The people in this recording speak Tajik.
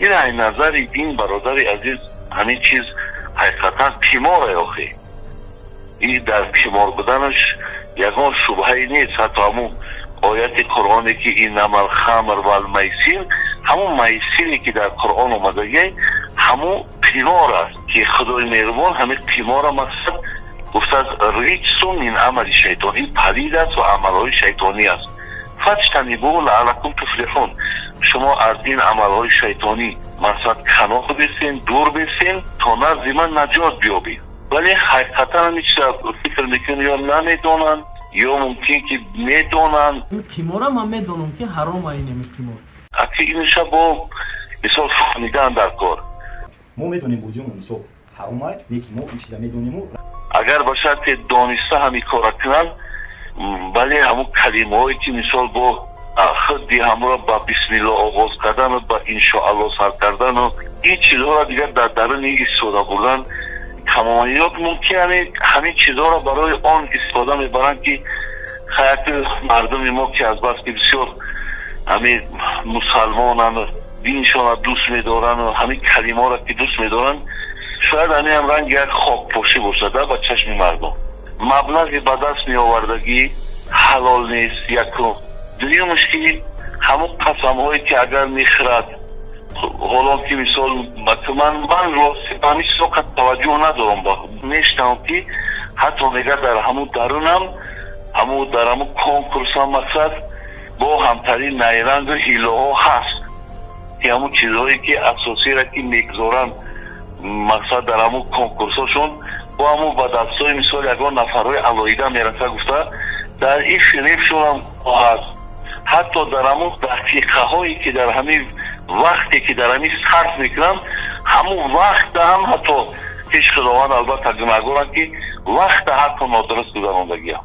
Ин ай назари ин бародари азиз ҳамин чиз ҳақиқатан қиморе охи. Ин дар қимор буданаш ягон шубҳае нест. Ҳатто ҳамун ояти Қуръоне ки иннамал хамр вал майсир, ҳамун майсире ки дар Қуръон омадагӣ, ҳамун қимор аст ки Худои меҳрубон ҳамин қиморро мақсад гуфтааст риҷсун мин амали шайтон, ин палид аст ва амалҳои шайтонӣ аст. Фаҷтанибу лааллакум туфлиҳун, шумо аз ин амалҳои шайтонӣ мақсад канор бесен, дур бесен то назди ман наҷот биёбед. Вале ҳақиқатан ҳамин чиза фикр мекунем ё намедонанд, ё мумкин ки медонанд. Ин қимора ман медонам ки ҳаром ин қимор. Аки инша бо мисол фаҳмидан дар кор. Мо медонем бозиёмо мисол ҳаромай, лекин мо ин чиза медонему. Агар ба шарте дониста ҳамин кора кунанд, бале ҳамун калимаҳое ки мисол бо худи ҳамро ба бисмилло оғоз кардану ба иншоалло сар кардану ин чизҳоро дигар дар даруни истифода бурдан тамоман ё мумкин ҳамин чизҳоро барои он истифода мебаранд ки хаяти мардуми мо ки азбаски бисёр ҳамин мусалмонанд, диншонро дӯст медоранд, ҳамин калимаҳоро ки дӯст медоранд, шояд ҳамин ҳам ранги як хокпошӣ бошад ба чашми мардум. Маблағи ба даст меовардагӣ ҳалол нест якум. Дуюмаш ки ҳамон қасамҳое ки агар мехӯрад, ҳолон ки мисол ман рости ба ҳамин чизҳо қад таваҷҷӯҳ надорам, мешунавам ки ҳатто мегӯяд дар ҳамун дарунам, ҳамун дар ҳамун конкурсам мақсад бо ҳамтарин найрангу ҳилоҳо ҳаст ки ҳамун чизҳое ки асосиро ки мегузоранд мақсад дар ҳамун конкурсҳошон бо ҳамун ба дастҳои мисол ягон нафарҳои алоҳида мераса гуфта дар ин фиребшонам ҳаст. Ҳатто дар ҳамун дақиқаҳое ки дар ҳамин вақте ки дар ҳамин сарф мекунанд, ҳамун вақта ҳам ҳатто пеш Худованд албатта гунаҳгоранд ки вақта ҳатто нодуруст гузарондагиам.